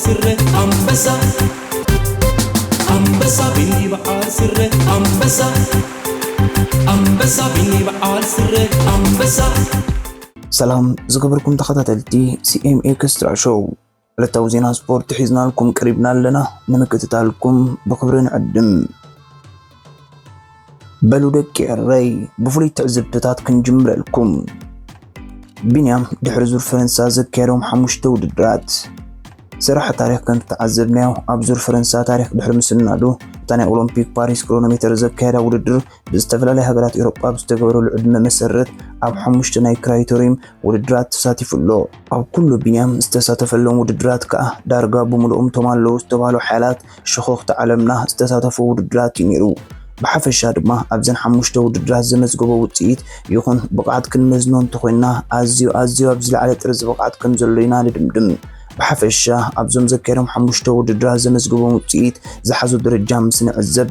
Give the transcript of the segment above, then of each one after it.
ስረ ኣንበሳ ኣንበሳ ቢኒ በዓል ስረ ኣንበሳ ኣንበሳ ቢኒ በዓል ስረ ኣንበሳ። ሰላም ዝገበርኩም ተኸታተልቲ ሲኤም ኤክስትራ ሾው፣ ዕለታዊ ዜና ስፖርት ሒዝናልኩም ቀሪብና ኣለና። ንምክትታልኩም ብኽብሪ ንዕድም። በሉ ደቂ ኤረይ፣ ብፍሉይ ትዕዝብትታት ክንጅምረልኩም። ቢንያም ድሕሪ ዙር ፈረንሳ ዘካየዶም ሓሙሽተ ውድድራት። ሰራሕ ታሪኽ ከም ዝተዓዘብናዮ፣ ኣብ ዙር ፈረንሳ ታሪኽ ድሕሪ ምስናዱ፣ እታ ናይ ኦሎምፒክ ፓሪስ ክሮኖሜተር ዘካየዳ ውድድር ብዝተፈላለያ ሃገራት ኤውሮጳ ብዝተገበረሉ ዕድመ መሰረት ኣብ ሓሙሽተ ናይ ክራይቶሪየም ውድድራት ተሳቲፉ ኣሎ። ኣብ ኩሉ ቢንያም ዝተሳተፈሎም ውድድራት ከኣ ዳርጋ ብምልኦም እቶም ኣለዉ ዝተባህሉ ሓያላት ሸኾኽቲ ዓለምና ዝተሳተፎ ውድድራት እዩ ነይሩ። ብሓፈሻ ድማ ኣብዘን ሓሙሽተ ውድድራት ዘመዝገቦ ውጽኢት ይኹን ብቕዓት ክንመዝኖ እንተኾይንና ኣዝዩ ኣዝዩ ኣብ ዝለዓለ ጥርዚ ብቕዓት ከም ዘሎ ኢና ንድምድም። ብሓፈሻ ኣብዞም ዘካየዶም ሓሙሽተ ውድድራት ዘመዝገቦም ውጽኢት ዝሓዞ ደረጃ ምስ ንዕዘብ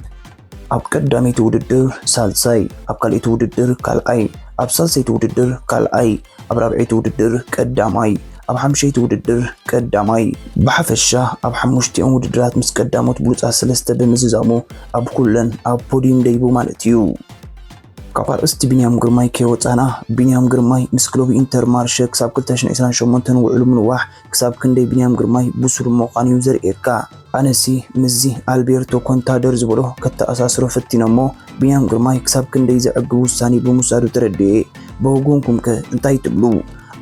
ኣብ ቀዳመይቲ ውድድር ሳልሳይ፣ ኣብ ካልኣይቲ ውድድር ካልኣይ፣ ኣብ ሳልሰይቲ ውድድር ካልኣይ፣ ኣብ ራብዐይቲ ውድድር ቀዳማይ፣ ኣብ ሓምሸይቲ ውድድር ቀዳማይ። ብሓፈሻ ኣብ ሓሙሽቲኦም ውድድራት ምስ ቀዳሞት ብሉጻት ሰለስተ ብምዝዛሙ ኣብ ኩለን ኣብ ፖዲዩም ደይቡ ማለት እዩ። ካብ ኣርእስቲ ቢንያም ግርማይ ከይወጻና፣ ቢንያም ግርማይ ምስ ክለቡ ኢንተር ማርሸ ክሳብ ክልተ ሽሕን ዕስራን ሸሞንተን ውዕሉ ምንዋሕ ክሳብ ክንደይ ቢንያም ግርማይ ብሱል ምዃኑ እዩ ዘርእየካ። ኣነሲ ምስዚ ኣልቤርቶ ኮንታደር ዝበሎ ከተኣሳስሮ ፈቲነ እሞ፣ ቢንያም ግርማይ ክሳብ ክንደይ ዘዕግብ ውሳኔ ብምውሳዱ ተረዲኤ። ብወገንኩምከ እንታይ ትብሉ?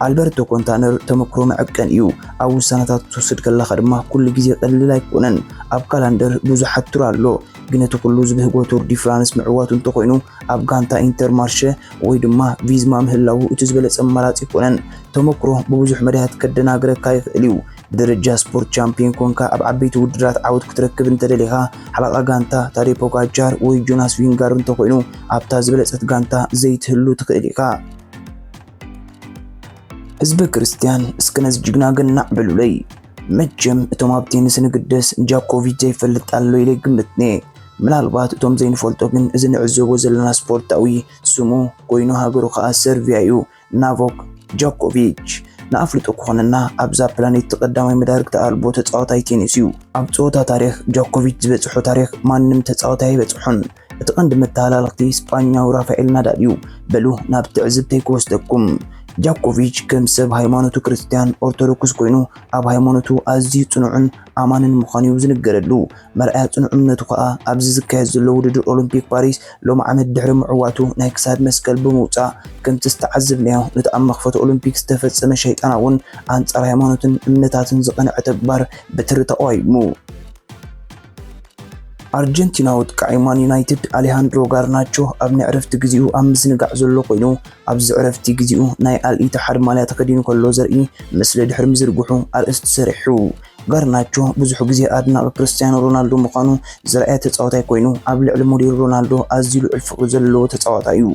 ኣልበርቶ ኮንታነር ተመክሮ መዐቀን እዩ። ኣብ ውሳነታት ክትወስድ ከለኻ ድማ ኩሉ ግዜ ቀሊል ኣይኮነን። ኣብ ካላንደር ብዙሕ ኣትር ኣሎ፣ ግን እቲ ኩሉ ዝብህጎ ቱር ዲ ፍራንስ ምዕዋቱ እንተኾይኑ፣ ኣብ ጋንታ ኢንተር ማርሸ ወይ ድማ ቪዝማ ምህላዉ እቲ ዝበለጸ ኣማራጺ ኣይኮነን። ተመክሮ ብብዙሕ መዳያት ከደናግረካ ይኽእል እዩ። ብደረጃ ስፖርት ቻምፒዮን ኮንካ ኣብ ዓበይቲ ውድድራት ዓወት ክትረክብ እንተደሊኻ፣ ሓለቓ ጋንታ ታዴ ፖጋቻር ወይ ጆናስ ቪንጋር እንተኾይኑ፣ ኣብታ ዝበለጸት ጋንታ ዘይትህሉ ትኽእል ኢኻ። ህዝበ ክርስትያን፣ እስከ ነዚ ጅግና ገናዕ በሉለይ። መቸም እቶም ኣብ ቴኒስ ንግደስ ጃኮቪች ዘይፈልጥ ኣሎ ኢለ ይግምትኔ። ምናልባት እቶም ዘይንፈልጦ ግን፣ እዚ ንዕዘቦ ዘለና ስፖርታዊ ስሙ ኮይኑ ሃገሩ ከኣ ሰርቪያ እዩ፣ ናቮክ ጃኮቪች። ንኣፍልጦ ክኾነና፣ ኣብዛ ፕላኔት እቲ ቀዳማይ መዳርግቲ ኣልቦ ተጻዋታይ ቴኒስ እዩ። ኣብ ጸወታ ታሪኽ ጃኮቪች ዝበጽሖ ታሪኽ ማንም ተጻዋታይ ኣይበጽሖን። እቲ ቀንዲ መተሃላለኽቲ ስጳኛዊ ራፋኤል ናዳል እዩ። በሉ ናብ ትዕዝብተይ ክወስደኩም። ጃኮቪች ከም ሰብ ሃይማኖቱ ክርስትያን ኦርቶዶክስ ኮይኑ፣ ኣብ ሃይማኖቱ ኣዝዩ ጽኑዕን ኣማንን ምዃኑ እዩ ዝንገረሉ። መርኣያ ጽኑዕ እምነቱ ከኣ ኣብዚ ዝካየድ ዘሎ ውድድር ኦሎምፒክ ፓሪስ ሎም ዓመት ድሕሪ ምዕዋቱ ናይ ክሳድ መስቀል ብምውጻእ፣ ከምቲ ዝተዓዘብናዮ ነቲ ኣብ መኽፈቲ ኦሎምፒክ ዝተፈጸመ ሸይጣናውን ኣንጻር ሃይማኖትን እምነታትን ዝቐንዐ ተግባር ብትሪ ተቓዊሙ። ኣርጀንቲናዊ ኣጥቃዒ ማን ዩናይትድ ኣሌሃንድሮ ጋርናቾ ኣብ ናይ ዕረፍቲ ግዜኡ ኣብ ምዝንጋዕ ዘሎ ኮይኑ፣ ኣብዚ ዕረፍቲ ግዜኡ ናይ ኣል ኢትሓድ ማልያ ተኸዲኑ ከሎ ዘርኢ ምስሊ ድሕሪ ምዝርግሑ ኣርእስቲ ሰሪሑ። ጋርናቾ ብዙሕ ግዜ ኣድናቒ ክርስትያኖ ሮናልዶ ምዃኑ ዘርኣየ ተጻዋታይ ኮይኑ፣ ኣብ ልዕሊ ሞዴል ሮናልዶ ኣዝዩ ልዑል ፍቕሪ ዘለዎ ተጻዋታይ እዩ።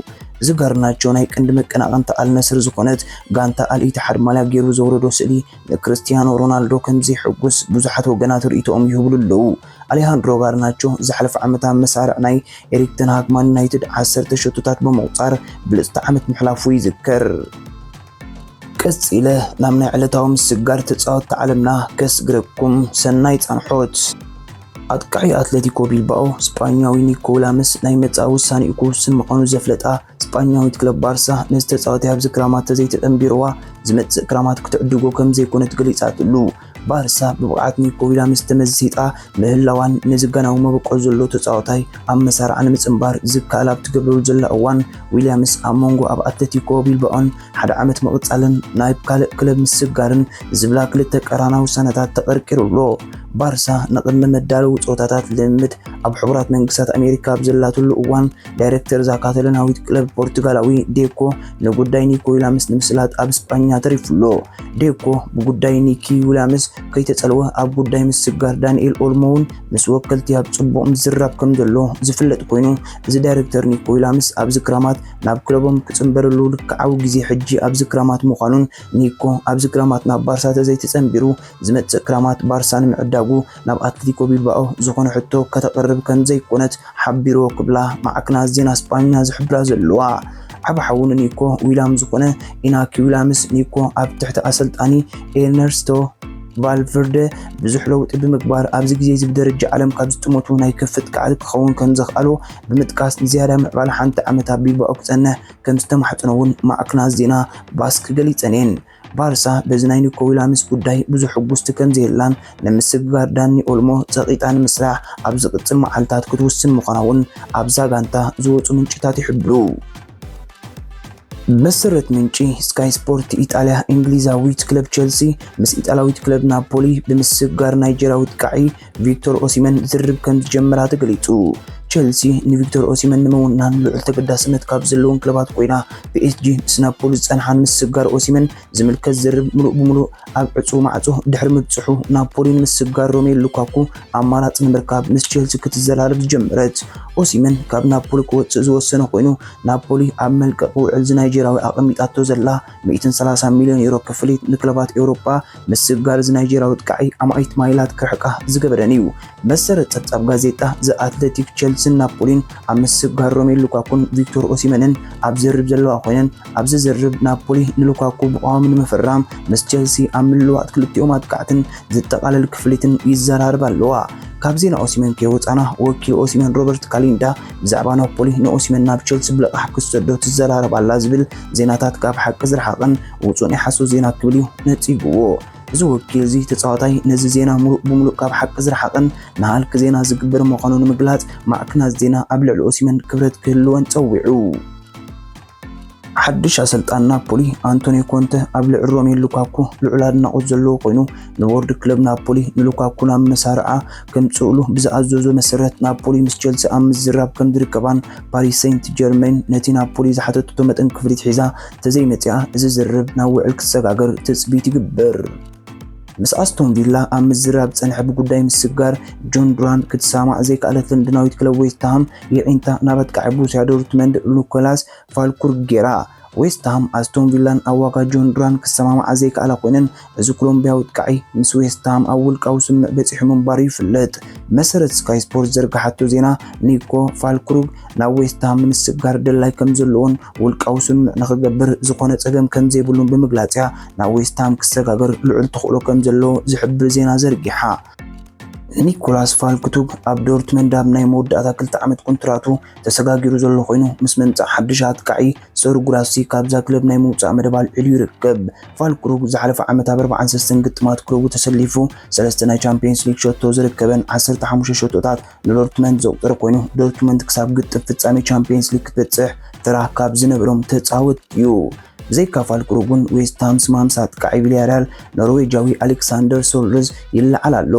እዚ ጋርናቾ ናይ ቀንዲ መቀናቐንቲ ኣል ነስር ዝኾነት ጋንታ ኣል ኢትሓድ ማልያ ገይሩ ዘውረዶ ስእሊ ንክርስቲያኖ ሮናልዶ ከም ዘይሕጉስ ብዙሓት ወገናት ርእይቶኦም ይህብሉ ኣለዉ። ኣሌሃንድሮ ጋርናቾ ዝሓለፈ ዓመት ኣብ መሳርዕ ናይ ኤሪክ ተን ሃግ ማን ዩናይትድ ዓሰርተ ሸቶታት ብምቑጻር ብልጽቲ ዓመት ምሕላፉ ይዝከር። ቀጺለ ናብ ናይ ዕለታዊ ምስግጋር ተጻወትቲ ዓለምና ከስግረኩም፣ ሰናይ ጻንሖት። ኣጥቃዒ ኣትሌቲኮ ቢልባኦ ስጳኛዊ ኒኮ ዊላምስ ናይ መጻኢ ውሳኔኡ ክውስን ምዃኑ ዘፍለጣ ስጳኛዊት ክለብ ባርሳ፣ ነዚ ተጻዋታይ ኣብዚ ክራማት ተዘይተጸንቢርዋ ዝመጽእ ክራማት ክትዕድጎ ከም ዘይኮነት ገሊጻትሉ። ባርሳ ብብቕዓት ኒኮ ዊላምስ ተመሲጣ ምህላዋን ነዚ ጋናዊ መበቆል ዘሎ ተጻዋታይ ኣብ መሳርዓ ንምጽንባር ዝከኣል ኣብ ትገብረሉ ዘላ እዋን፣ ዊልያምስ ኣብ መንጎ ኣብ ኣትለቲኮ ቢልባኦን ሓደ ዓመት ምቕጻልን ናብ ካልእ ክለብ ምስግጋርን ዝብላ ክልተ ቀራናዊ ውሳነታት ተቐርቂሩ ኣሎ። ባርሳ ንቕድሚ መዳለዊ ጸወታታት ልምምድ ኣብ ሕቡራት መንግስታት ኣሜሪካ ኣብ ዘላትሉ እዋን፣ ዳይሬክተር እዛ ካታሎናዊት ክለብ ፖርቱጋላዊ ዴኮ ንጉዳይ ኒኮ ዊልያምስ ንምስላጥ ኣብ ስጳኛ ተሪፉ ኣሎ። ዴኮ ብጉዳይ ኒኪ ዊልያምስ ከይተጸልወ ኣብ ጉዳይ ምስግጋር ዳንኤል ኦልሞ እውን ምስ ወከልቲ ኣብ ጽቡቕ ምዝራብ ከም ዘሎ ዝፍለጥ ኮይኑ፣ እዚ ዳይሬክተር ኒኮ ዊልያምስ ኣብዚ ክራማት ናብ ክለቦም ክጽንበረሉ ልክዓዊ ግዜ ሕጂ ኣብዚ ክራማት ምዃኑን ኒኮ ኣብዚ ክራማት ናብ ባርሳ ተዘይተጸንቢሩ ዝመጽእ ክራማት ባርሳ ንምዕዳጉ ናብ ኣትሌቲኮ ቢልባኦ ዝኾነ ሕቶ ከተቕርብ ከም ዘይኮነት ሓቢርዎ ክብላ ማዕክናት ዜና ስጳኛ ዝሕብራ ዘለዋ። ዓቢ ሓዉ ንኒኮ ዊላም ዝኾነ ኢናኪ ዊላምስ፣ ኒኮ ኣብ ትሕቲ ኣሰልጣኒ ኤርነስቶ ቫልቨርደ ብዙሕ ለውጢ ብምግባር ኣብዚ ግዜ እዚ ብደረጃ ዓለም ካብ ዝጥመቱ ናይ ከፍት ቃዕቲ ክኸውን ከም ዘኽኣሎ ብምጥቃስ፣ ንዝያዳ ምዕባለ ሓንቲ ዓመት ኣብ ቢልባኦ ክጸንሕ ከም ዝተማሕጸኖ እውን ማዕክናት ዜና ባስክ ገሊጸን እየን። ባርሳ በዚ ናይ ኒኮ ዊላምስ ጉዳይ ብዙሕ ሕጉስቲ ከም ዘየላን ንምስግጋር ዳኒ ኦልሞ ጸቒጣ ንምስራሕ ኣብ ዝቕጽል መዓልታት ክትውስን ምዃና እውን ኣብዛ ጋንታ ዝወጹ ምንጭታት ይሕብሩ። መሰረት ምንጪ ስካይ ስፖርት ኢጣልያ፣ እንግሊዛዊት ክለብ ቸልሲ ምስ ኢጣልያዊት ክለብ ናፖሊ ብምስግጋር ናይጀርያዊ ጥቃዒ ቪክቶር ኦሲመን ዝርርብ ከም ዝጀመራ ተገሊጹ። ቸልሲ ንቪክቶር ኦሲመን ንምውናን ልዑል ተገዳስነት ካብ ዘለዎም ክለባት ኮይና፣ ፒኤስጂ ምስ ናፖሊ ዝጸንሓ ንምስግጋር ኦሲመን ዝምልከት ዝርርብ ምሉእ ብምሉእ ኣብ ዕጹው ማዕጾ ድሕሪ ምብጽሑ፣ ናፖሊ ንምስግጋር ሮሜሉ ሉካኩ ኣማራጺ ንምርካብ ምስ ቸልሲ ክትዘራረብ ዝጀመረት። ኦሲመን ካብ ናፖሊ ክወጽእ ዝወሰነ ኮይኑ፣ ናፖሊ ኣብ መልቀቂ ውዕል እዚ ናይጀርያዊ ኣቐሚጣቶ ዘላ ሚእትን ሰላሳን ሚልዮን ዩሮ ክፍሊት ንክለባት ኤውሮጳ ምስግጋር እዚ ናይጀርያዊ ጥቃዒ ኣማኢት ማይላት ክርሕቃ ዝገበረን እዩ። መሰረት ጸብጻብ ጋዜጣ ዘ ኣትሌቲክ፣ ቸልሲን ናፖሊን ኣብ ምስግጋር ሮሜሉ ሉካኩን ቪክቶር ኦሲመንን ኣብ ዝርርብ ዘለዋ ኮይነን፣ ኣብዚ ዝርርብ ናፖሊ ንሉካኩ ብቋሚ ንምፍራም ምስ ቸልሲ ኣብ ምልዋጥ ክልቲኦም ኣጥቃዕትን ዝጠቓለል ክፍሊትን ይዘራረባ ኣለዋ። ካብ ዜና ኦሲመን ከይወጻና፣ ወኪል ኦሲመን ሮበርት ካሊንዳ ብዛዕባ ናፖሊ ንኦሲመን ናብ ቸልሲ ብልቓሕ ክትሰዶ ትዘራረብ ኣላ ዝብል ዜናታት ካብ ሓቂ ዝረሓቐን ውጹእ ናይ ሓሶት ዜና ክብል እዩ ነጺግዎ። እዚ ወኪል እዚ ተጻዋታይ ነዚ ዜና ምሉእ ብምሉእ ካብ ሓቂ ዝረሓቐን ንሃልኪ ዜና ዝግበር ምዃኑ ንምግላጽ፣ ማዕክናት ዜና ኣብ ልዕሊ ኦሲመን ክብረት ክህልወን ጸዊዑ። ሓድሽ ኣሰልጣን ናፖሊ ኣንቶኒዮ ኮንተ ኣብ ልዕሊ ሮሜሉ ሉካኩ ልዑል ኣድናቖት ዘለዎ ኮይኑ፣ ንቦርድ ክለብ ናፖሊ ንሉካኩ ናብ መሳርዓ ከምጽእሉ ብዝኣዘዞ መሰረት፣ ናፖሊ ምስ ቸልሲ ኣብ ምዝራብ ከም ዝርከባን ፓሪስ ሴንት ጀርሜን ነቲ ናፖሊ ዝሓተተቶ መጠን ክፍሊት ሒዛ ተዘይመጺኣ፣ እዚ ዝርርብ ናብ ውዕል ክሰጋገር ትጽቢት ይግበር። ምስ ኣስቶን ቪላ ኣብ ምዝራብ ዝጸንሐ ብጉዳይ ምስጋር ጆን ዱራን ክትሰማማዕ ዘይከኣለት ለንደናዊት ክለብ ዌስትሃም፣ የዒንታ ናብ ኣጥቃዒ ቦሩስያ ዶርትመንድ ኒኮላስ ፋልኩርግ ገይራ። ዌስትሃም ኣስቶን ቪላን ኣብ ዋጋ ጆን ዱራን ክሰማማዓ ዘይከኣላ ኮይነን፣ እዚ ኮሎምቢያዊ ኣጥቃዒ ምስ ዌስትሃም ኣብ ውልቃዊ ስምምዕ በጺሑ ምንባሩ ይፍለጥ። መሰረት ስካይ ስፖርት ዘርግሓቶ ዜና፣ ኒኮ ፋልኩሩግ ናብ ዌስትሃም ንምስግጋር ድላይ ከም ዘለዎን ውልቃዊ ስምምዕ ንኽገብር ዝኾነ ጸገም ከም ዘይብሉን ብምግላጽ እያ ናብ ዌስትሃም ክሰጋገር ልዑል ተኽእሎ ከም ዘሎ ዝሕብር ዜና ዘርጊሓ። ኒኮላስ ፋልክቱግ ኣብ ዶርትመንድ ኣብ ናይ መወዳእታ ክልተ ዓመት ኮንትራቱ ተሰጋጊሩ ዘሎ ኮይኑ፣ ምስ ምምጻእ ሓድሽ ኣጥቃዒ ሶር ጉራሲ ካብዛ ክለብ ናይ ምውጻእ መደብ ኣልዒሉ ይርከብ። ፋልክሩግ ዝሓለፈ ዓመት ኣብ ኣርባዓን ሰለስተን ግጥማት ክለቡ ተሰሊፉ ሰለስተ ናይ ቻምፒየንስ ሊግ ሸቶ ዝርከበን ዓሰርተ ሓሙሽተ ሸቶታት ንዶርትመንድ ዘቑጸረ ኮይኑ፣ ዶርትመንድ ክሳብ ግጥም ፍጻሜ ቻምፒየንስ ሊግ ክትበጽሕ ተራ ካብ ዝነበሮም ተጻወትቲ እዩ። ብዘይካ ፋልክሩግ እውን፣ ዌስትሃም ስማ ምስ ኣጥቃዒ ቪልያርያል ኖርዌጃዊ ኣሌክሳንደር ሶርልዝ ይለዓል ኣሎ።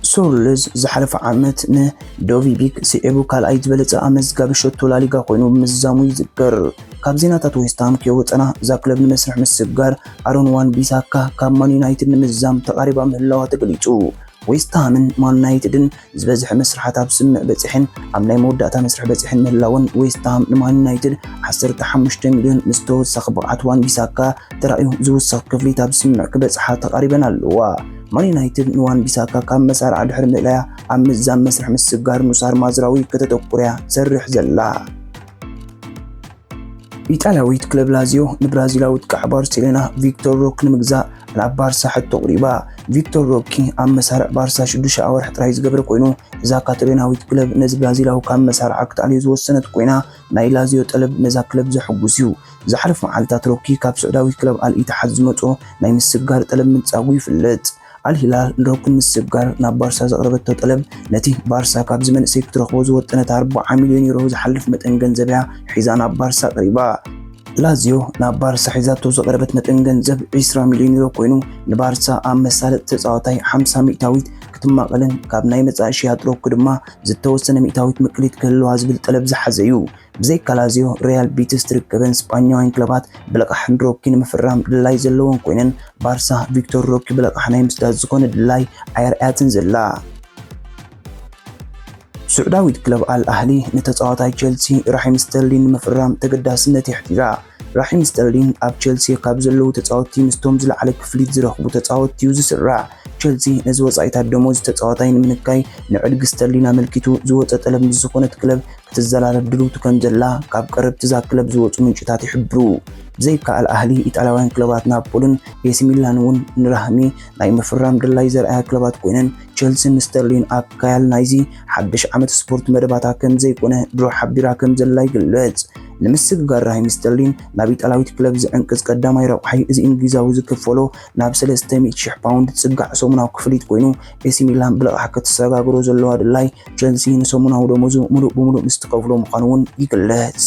ሶርልዝ ዝሓለፈ ዓመት ንዶቪቢክ ስዒቡ ካልኣይ ዝበለጸ ኣመዝጋቢ ሸቶ ላሊጋ ኮይኑ ምዝዛሙ ይዝከር። ካብ ዜናታት ዌስትሃም ከይወጸና፣ እዛ ክለብ ንመስርሕ ምስግጋር ኣሮን ዋን ቢሳካ ካብ ማን ዩናይትድ ንምዝዛም ተቓሪባ ምህላዋ ተገሊጹ። ዌስትሃምን ማን ዩናይትድን ዝበዝሐ መስርሓት ኣብ ስምምዕ በጺሐን ኣብ ናይ መወዳእታ መስርሕ በጺሐን ምህላወን፣ ዌስትሃም ንማን ዩናይትድ ዓሰርተ ሓሙሽተ ሚልዮን ምስ ተወሳኺ ብቕዓት ዋን ቢሳካ ተራእዩ ዝውሰኽ ክፍሊት ኣብ ስምምዕ ክበጽሓ ተቓሪበን ኣለዋ። ማን ዩናይትድ ንዋን ቢሳካ ካብ መሳርዓ ድሕሪ ምእላያ ኣብ ምዝዛም መስርሕ ምስግጋር ኑሳር ማዝራዊ ከተተኩር እያ ትሰርሕ ዘላ። ኢጣልያዊት ክለብ ላዚዮ ንብራዚላዊ ኣጥቃዒ ባርሴሎና ቪክቶር ሮክ ንምግዛእ ናብ ባርሳ ሕቶ ኣቕሪባ። ቪክቶር ሮኪ ኣብ መሳርዕ ባርሳ ሽዱሽተ ኣዋርሕ ጥራይ ዝገበረ ኮይኑ፣ እዛ ካታሎናዊት ክለብ ነዚ ብራዚላዊ ካብ መሳርዓ ክትኣልዮ ዝወሰነት ኮይና፣ ናይ ላዚዮ ጠለብ ነዛ ክለብ ዘሐጉስ እዩ። ዝሓለፉ መዓልታት ሮኪ ካብ ስዑዳዊት ክለብ ኣል ኢትሓድ ዝመጾ ናይ ምስግጋር ጠለብ ምንጻጉ ይፍለጥ። ኣል ሂላል ንሮኪ ንምስግጋር ናብ ባርሳ ዘቕረበቶ ጠለብ፣ ነቲ ባርሳ ካብዚ መንእሰይ ክትረኽቦ ዝወጠነት ኣርባዓ ሚልዮን ዩሮ ዝሓልፍ መጠን ገንዘብ እያ ሒዛ ናብ ባርሳ ኣቕሪባ። ላዚዮ ናብ ባርሳ ሒዛቶ ዝቐረበት መጠን ገንዘብ ዒስራ ሚልዮን ዩሮ ኮይኑ፣ ንባርሳ ኣብ መሳለጥ ተጻዋታይ ሓምሳ ሚእታዊት ክትማቐልን ካብ ናይ መጻኢ ሽያጥ ሮኪ ድማ ዝተወሰነ ሚእታዊት ምቅሊት ክህልዋ ዝብል ጠለብ ዝሓዘ እዩ። ብዘይካ ላዚዮ፣ ሪያል ቤቲስ ትርከበን ስጳኛውያን ክለባት ብልቓሕ ንሮኪ ንምፍራም ድላይ ዘለወን ኮይነን፣ ባርሳ ቪክቶር ሮኪ ብልቓሕ ናይ ምስዳድ ዝኾነ ድላይ ኣየርኣያትን ዘላ። ስዑዳዊት ክለብ ኣል ኣህሊ ንተጻዋታይ ቸልሲ ራሒም ስተርሊን ንምፍራም ተገዳስነት የሕዲራ። ራሒም ስተርሊን ኣብ ቸልሲ ካብ ዘለዉ ተጻወትቲ ምስቶም ዝለዓለ ክፍሊት ዝረኽቡ ተጻወትቲ እዩ ዝስራዕ። ቸልሲ ነዚ ወጻኢታት ደሞዝ ተጻዋታይ ንምንካይ ንዕድጊ ስተርሊን ኣመልኪቱ ዝወጸ ጠለብ ምስ ዝኾነት ክለብ ትዘላለብ ድልውቲ ከም ዘላ ካብ ቀረብቲ እዛ ክለብ ዝወጹ ምንጭታት ይሕብሩ። ብዘይካ ኣል ኣህሊ፣ ኢጣልያውያን ክለባት ናፖልን ኤሲ ሚላን እውን ንራህሚ ናይ ምፍራም ድላይ ዘርኣያ ክለባት ኮይነን፣ ቸልሲ ንስተርሊን ኣካያል ናይዚ ሓድሽ ዓመት ስፖርት መደባታ ከም ዘይኮነ ድሮ ሓቢራ ከም ዘላ ይግለጽ። ንምስግጋር ራሂም ስተርሊን ናብ ኢጣልያዊት ክለብ ዝዕንቅጽ ቀዳማይ ረቋሒ እዚ እንግሊዛዊ ዝክፈሎ ናብ ሰለስተ ሚእቲ ሽሕ ፓውንድ ዝጽጋዕ ሰሙናዊ ክፍሊት ኮይኑ፣ ኤሲ ሚላን ብልቓሕ ክትሰጋግሮ ዘለዋ ድላይ ቸልሲ ንሰሙናዊ ደሞዙ ምሉእ ብምሉእ ምስ ትኸፍሎ ምዃኑ እውን ይግለጽ።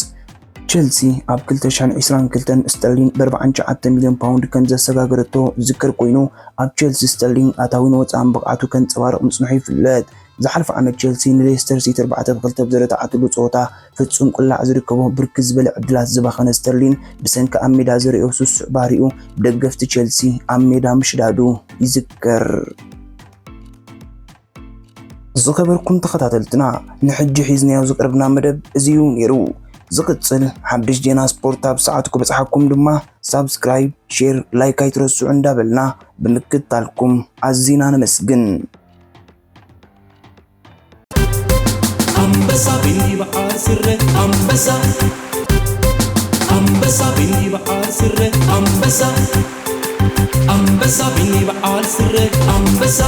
ቸልሲ ኣብ ክልተ ሽሕን ዕስራን ክልተን ስተርሊን ብ ኣርባዓን ትሽዓተን ሚልዮን ፓውንድ ከም ዘሰጋገረቶ ዝዝከር ኮይኑ፣ ኣብ ቸልሲ ስተርሊን ኣታዊን ወጻእን ብቕዓቱ ከንጸባርቕ ምጽንሑ ይፍለጥ። ዝሓለፈ ዓመት ቸልሲ ንሌስተር ሲቲ ኣርባዕተ ብ ክልተ ብዝረትዓትሉ ጸወታ ፍጹም ቅላዕ ዝርከቦ ብርክት ዝበለ ዕድላት ዝባኸነ ስተርሊን ብሰንኪ ኣብ ሜዳ ዘርእዮ ስሱዕ ባህሪኡ ብደገፍቲ ቸልሲ ኣብ ሜዳ ምሽዳዱ ይዝከር። ዝኸበርኩም ተኸታተልትና፣ ንሕጂ ሒዝናዮ ዝቐርብና መደብ እዚ እዩ ነይሩ። ዝቕጽል ሓድሽ ዜና ስፖርት ኣብ ሰዓቱ ክበጽሓኩም ድማ ሳብስክራይብ፣ ሼር፣ ላይክ ኣይትረስዑ እንዳበልና ብምክትታልኩም ኣዚና ነመስግን። ኣንበሳ ቢኒ በዓል ስረ ኣንበሳ ኣንበሳ ቢኒ በዓል ስረ ኣንበሳ ኣንበሳ ቢኒ በዓል ስረ ኣንበሳ